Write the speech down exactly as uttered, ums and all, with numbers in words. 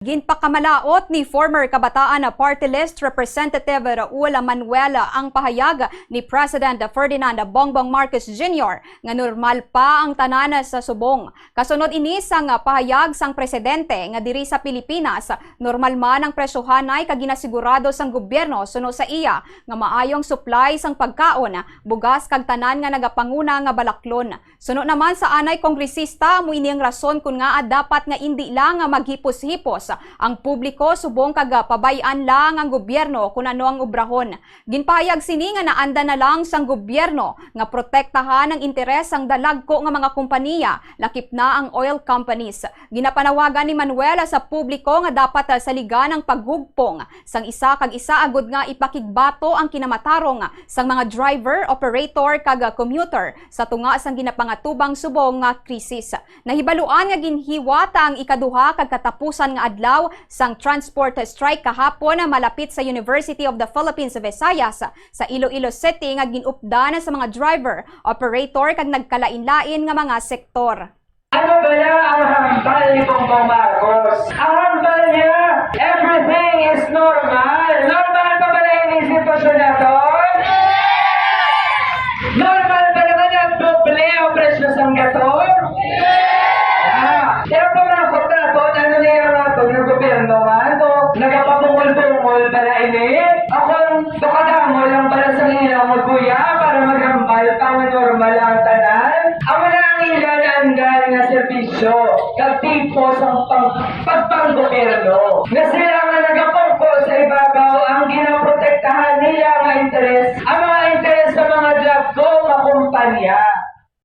Ginpakamalaot ni former Kabataan Party List Representative Raul Manuel ang pahayag ni President Ferdinand Bongbong Marcos Junior nga normal pa ang tanan sa subong. Kasunod ini sang pahayag sang presidente nga diri sa Pilipinas, normal man ang presyohanay kag ginasigurado sang gobyerno suno sa iya nga maayong supply sang pagkaon, bugas kag tanan nga nagapanguna nga balaklon. Suno naman sa anay kongresista, amo ini ang rason kon ngaa dapat nga indi lang nga maghipos-hipos ang publiko subong kag pabay-an lang ang gobyerno kon ano ang obrahon. Ginpahayag sini nga naanda na lang sang gobyerno nga protektahan ang interes sang dalagko nga mga kompaniya, lakip na ang oil companies. Ginapanawagan ni Manuel sa publiko nga dapat saligan ang paghugpong sang isa kag isa agud nga ipakigbato ang kinamatarong sang mga driver, operator, kag commuter sa tunga sang ginapangatubang subong nga krisis. Nahibaluan nga ginhiwat ang ikaduha kag katapusan nga adlaw sang transport strike kahapon malapit sa University of the Philippines Visayas sa Iloilo City nga gin-updan sa mga driver, operator, kag nagkalain-lain nga mga sektor. Ano bala ang hambal ni Bongbong Marcos? Ang hambal niya, everything is normal. Normal pa bala ini sitwasyon naton? Normal ba naman ang doble ang presyo sang gator? Ah, pero kung ako, ano na yung rato ng gobyerno man? Kung nagapabungol-bungol bala ini? Akong Kadamo lang bala sa ilang magkuya para maghambal pa nga normal ang tanan? Amo na ang ila naandal nga serbisyo kag tipo sang pang-, pagpanggobyerno nga sila nga